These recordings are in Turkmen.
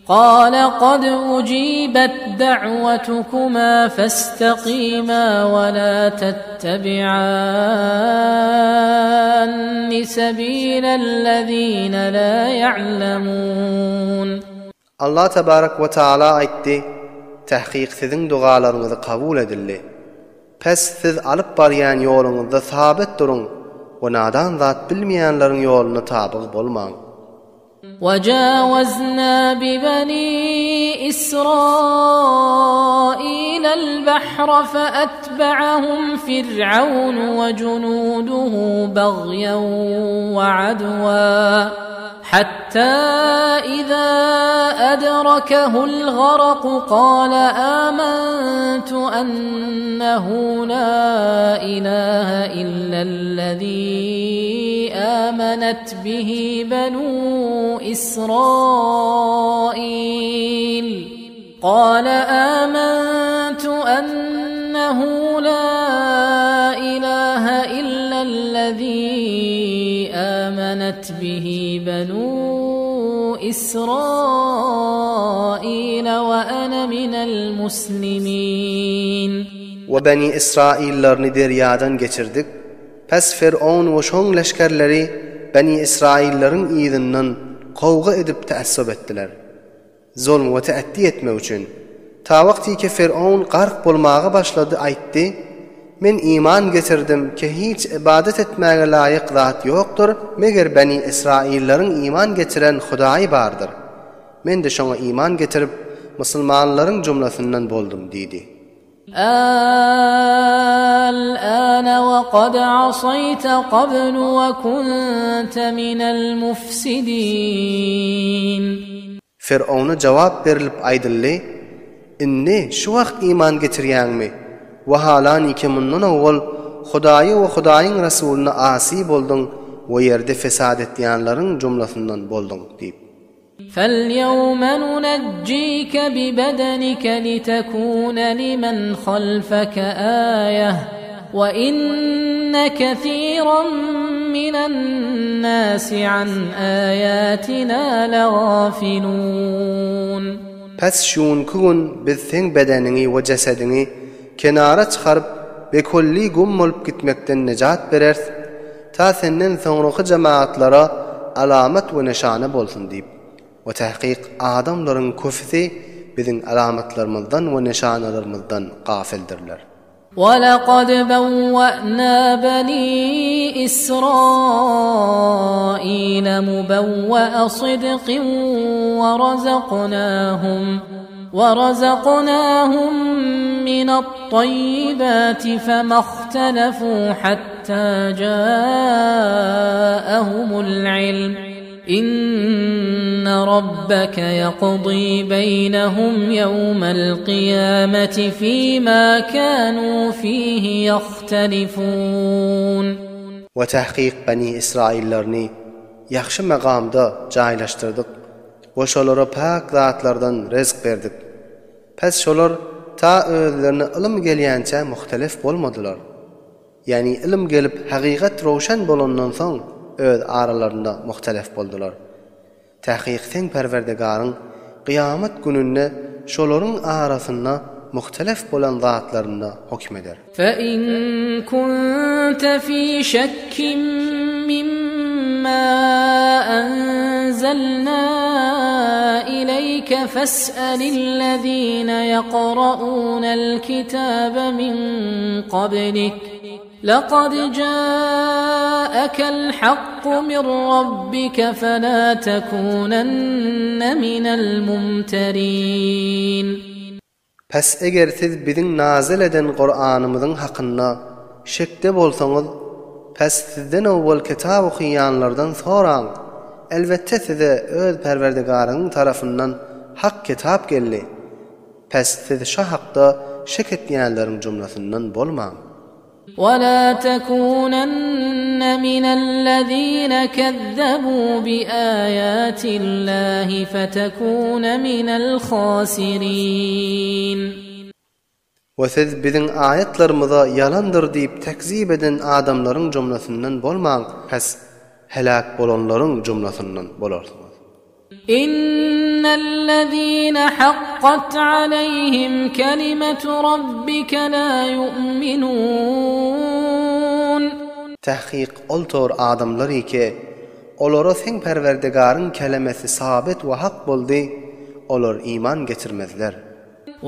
قال قد أجيبت دعوتكما فاستقيما ولا تتبعان سبيل الذين لا يعلمون Allah tebarek we taala aýtdy, Tahkyk siziň dugalaryňyzy kabul edildi. Pes siz alyp barýan ýoluňyzda sabit duruň we nadan zat bilmeýänleriň ýoluna tabyg bolmaň. وجاوزنا ببني إسرائيل البحر فأتبعهم فرعون وجنوده بغيا وعدوا حتى إذا أدركه الغرق قال آمنت أنه لا إله إلا الذي آمنت به بنو إسرائيل قال آمنت أنه لا إله إلا الذي آمنت به بنو إسرائيل وأنا من المسلمين We Beni Israýyllaryny derýadan geçirdik. Pes Ferowun we şoň leşgerleri Beni Israýyllaryň yzyndan kowgy edip täessop etdiler. Zulm we täetdi etmek üçin. Ta wagtyki Ferowun gark bolmaga başlady aýtdy, Men iman getirdim ki hiç ybadat etmäge laýyk zat ýokdur, meger Beni Israýyllaryň iman getiren Hudaýy bardyr. Men-de şoňa iman getirip, musulmanlaryň jumlasyndan boldum diýdi. Al-ana we kad asaýta qablu we kunte minel mufsidin. Ferowna jogap berilip aýdyldy, Indi, şu wagt iman getirýäňmi? Wahalaniki mundan owal Hudaýa we Hudaýyň Resulyna asy bolduň we ýerde fesat etýänleriň jumlasyndan bolduň diýip. فاليوم ننجيك ببدنك لتكون لمن خلفك آية وإن كثيرا من الناس عن آياتنا لغافلون Pes şu günki gün biz seň bedeniňi we jesediňi kenara çykaryp, bekolli gum bolup gitmekden nejat bereris, Ta senden soňraky jemagatlara alamat we nyşana bolsun diýip. We tahkyk adamlaryň köpüsi biziň alamatlarymyzdan we nyşanalarymyzdan gafyldirler. وَلَقَدْ بَوَّأْنَا بَنِي إِسْرَائِيلَ مُبَوَّأَ صِدْقٍ وَرَزَقْنَاهُمْ وَرَزَقْنَاهُمْ مِنَ الطَّيِّبَاتِ فَمَا اخْتَلَفُوا حَتَّى جَاءَهُمُ الْعِلْمُ إِنَّ رَبَّكَ يَقْضِي بَيْنَهُمْ يَوْمَ الْقِيَامَةِ فِيمَا كَانُوا فِيهِ يَخْتَلِفُونَ We tahkyk Bani Israýyllaryny ýagşy magamda jaýlaşdyrdyk we şolara päk zatlardan ryzk berdik. Pes şolar ta özlerine ylym gelýänçä muhtelef bolmadylar. Ýagny ylym gelip hakykat rowşen bolandan soň öz aralarynda muhtelef boldular. Takyk seň Perwerdigaryň kyýamat gününde şolaryň arasynda muhtelef bolan zatlarynda höküm eder. فَإِن كُنتَ فِي شَكٍّ مِّمَّا أَنزَلْنَا إِلَيْكَ فَاسْأَلِ الَّذِينَ يَقْرَءُونَ الْكِتَابَ مِن قَبْلِكَ لَقَدْ جَاءَكَ الْحَقُّ مِن رَّبِّكَ فَلَا تَكُونَنَّ مِنَ الْمُمْتَرِينَ Pes eger siz biziň nazyl eden Kuranymyzyň hakynda şekde bolsaňyz, pes sizden owwal kitap okaýanlardan soraň, elbetde size öz Perwerdigaryňyň tarapyndan hak kitap geldi. Pes siz şo hakda şek etýänleriň jumlasyndan bolmaň. وَلَا تَكُونَنَّ مِنَ الَّذِينَ كَذَّبُوا بِآيَاتِ اللَّهِ فَتَكُونَ مِنَ الْخَاسِرِينَ. We siz biziň aýatlarymyza ýalandyr diýip tekzip eden adamlaryň jumlasyndan bolmaň, pes heläk bolanlaryň jumlasyndan bolarsyňyz. Innellezine haqqat aleýhim kelimetu rabbike la ýu'minun. Tahkyk ol tor adamlar ki, olara seň Perwerdigaryň kelemesi sabit we hak boldy, olar iman getirmezler.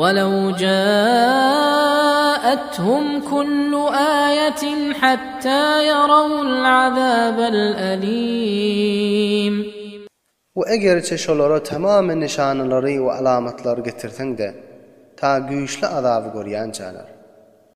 Welew ja'athum kullu aýatin hatta ýarawul azabal alim. We egerçe şolara tamamy nyşanalary we alamatlary getirseň-de, ta güýçli azaby görýänçäler.